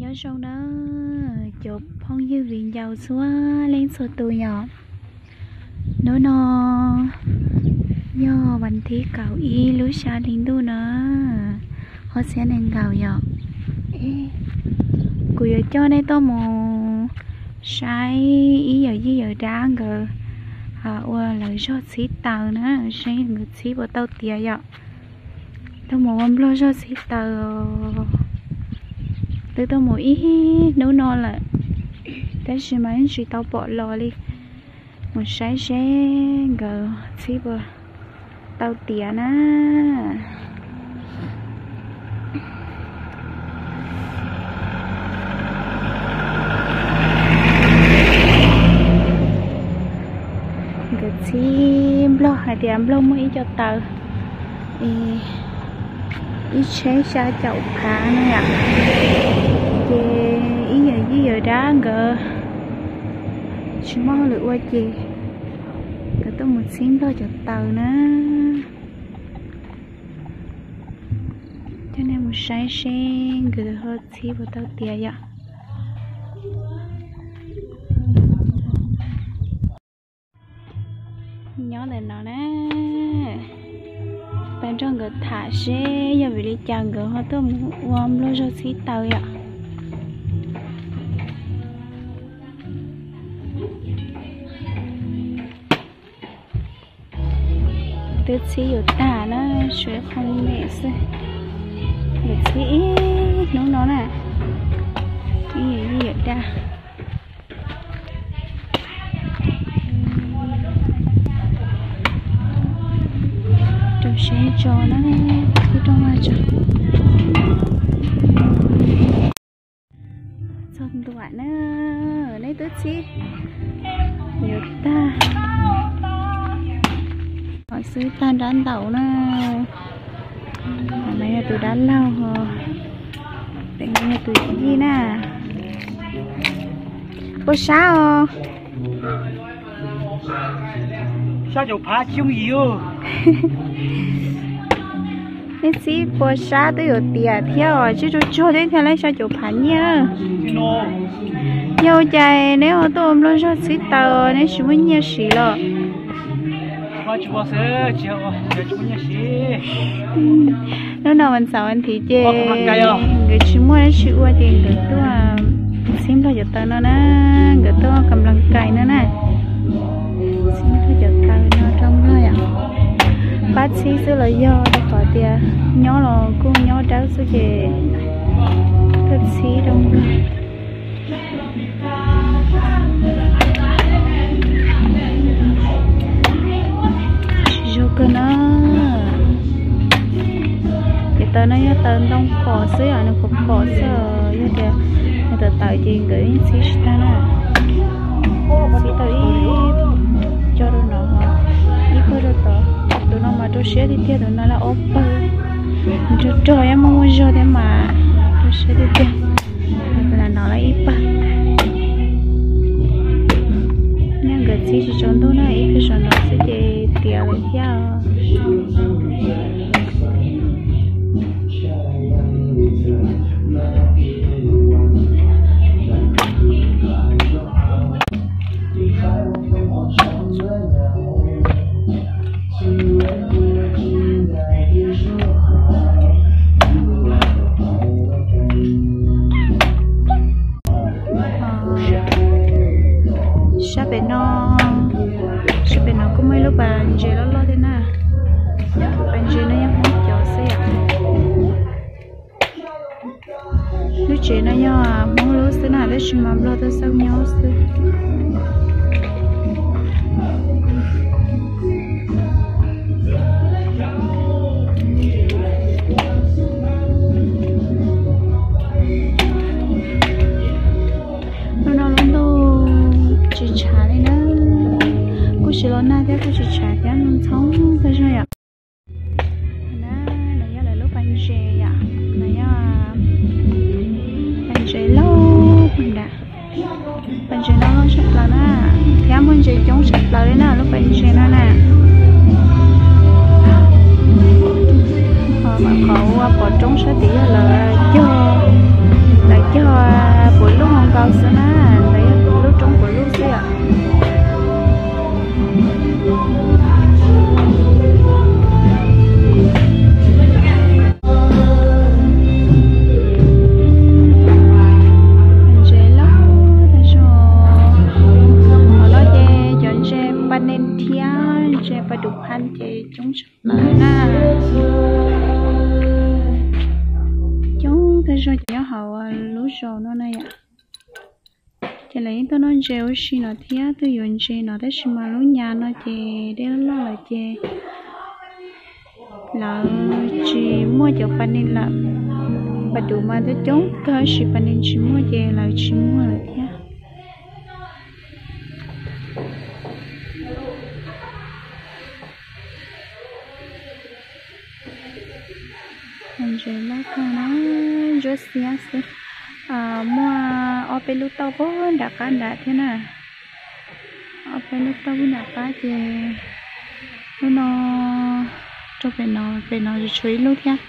Nyob zoo na cov phooj ywg viv ncaus txhua leej txhua tus yom. Hnub no yog vas thib kaum ib lub xya hli ntuj na, ob txhiab nees nkaum yom. Kuv yuav coj nej tuaj mus saib ib yawm yij yawm dab nkawd ua lawv zog txhib taws na, seb nkawd txhib puas tau tiav yom. Tuaj mus ua nplog zog txhib taws, twb tuaj mus ib hnub no lawm, tab sis mas yeej tsis tau pom los li. Mus saib seb nkawd txhib puas tau tiav na. Nkawd txhib nplog hais tias nplog muaj ib co taws ib tsheb xya caum phav na yom. Ces ib yawm yij yawm dab nkawd tsis muaj hauj lwm ua ces nkawd tuaj mus txhib nplog cov taws na. Coj nej mus saib seb nkawd ho txhib puas tau tiav yom. Nyob ntawm no na, pab nrog nkawd tham seb yog vim li cas nkawd ho tuaj mus ua nplog zog txhib taws yom. Twb txhib yuav tag na, tshuav qhov me xwb. Nkawd txhib ib hnub no na, ib yawm yij yawm dab. Rau siab tso na, txhib rooj vag tso. Txog ntua na, neb twb txhib yuav tag. Ho xwb tag nrab ntaus na. Qhov no yog tus dab laug, pem no yog tus yij na. Puas sab os? Xya caum phav tsis yooj yim. Nej txhib puas sab twb yuav tiav thiab os, tsib rau tsuag thiab thiaj li xya caum phav nyiaj. Yog ua cas neb ho tuaj ua nplog zog txhib taws neb tsis muaj nyiaj siv los? Hnub no vas xaum vas thiv ces nkawd tsis muaj dab tsi ua ces nkawd tuaj txhib nplog cov taws no na, nkawd tuaj kam nplas kais no na. Txhib nplog cov taws no rau nplog yom. Pab txhib xwb los yog rau qhov tias nyob los kuj nyob dawb xwb ces tuaj txhib rau nplog. Zoo kawg na. Ces taws no yog taws ntoo phom xwb os, nws phom phom xwb, yog tias nws tawm tawm ces nkawd yeej txhib tsis tag na. Txhib tau ib co rau no, ib pawg rau tod. Tus no mas rau siab tiag tiag, tus no lawm ob pawg. Nws rog rog, yeej muaj muaj zog thiab mas rau siab tiag tiag. Tus no lawm ib pawg. Nyaj nkawd txhib tsis tsaus ntuj na, ib pliag saum no xwb ces tiav lawm thiab. Sab pem no, sab pem no kuj muaj ib lub pas ntses loj loj thiab na. Pas ntses no yog Hmoob cov xwb yom. Lub tsev no yog Hmoob lub xwb na, tab sis mas Nplog tuaj xauj nyob xwb. Hnub no lub ntuj tsis tshav li na, kuj tsis los nag thiab kuj tsis tshav thiab, ntxhoo tag zog yom. No yog lawv lub pas ntses yom, no yog pas ntses loj nram. Pas ntses no loj tshaj plaws na, thiab muaj ntses coob tshaj plaws li na lub pas ntses no na. Qhov ua pom roob sab tid yog lawv cog, lawv cog Zog ces nyob hauv lub zos no na yom. Ces lawv yeej tuaj noj ntses ua si no thiab, tuaj yuav ntses no, tab sis mas lub nyas no ces dej loj loj lawm ces lawv tsis muaj cov pas nes lawm. Pas duv mas coob coob kawg, tab sis pas nes tsis muaj ces lawv tsis muaj lawm thiab. Ntses loj kawg na, ntsuab xiab xwb. Muaj ob peb lub tauj puag nram qab nram thiab na. Ob peb lub tauj puag nram qab ces lub no rau pem no, pem no tshuav ib lub thiab.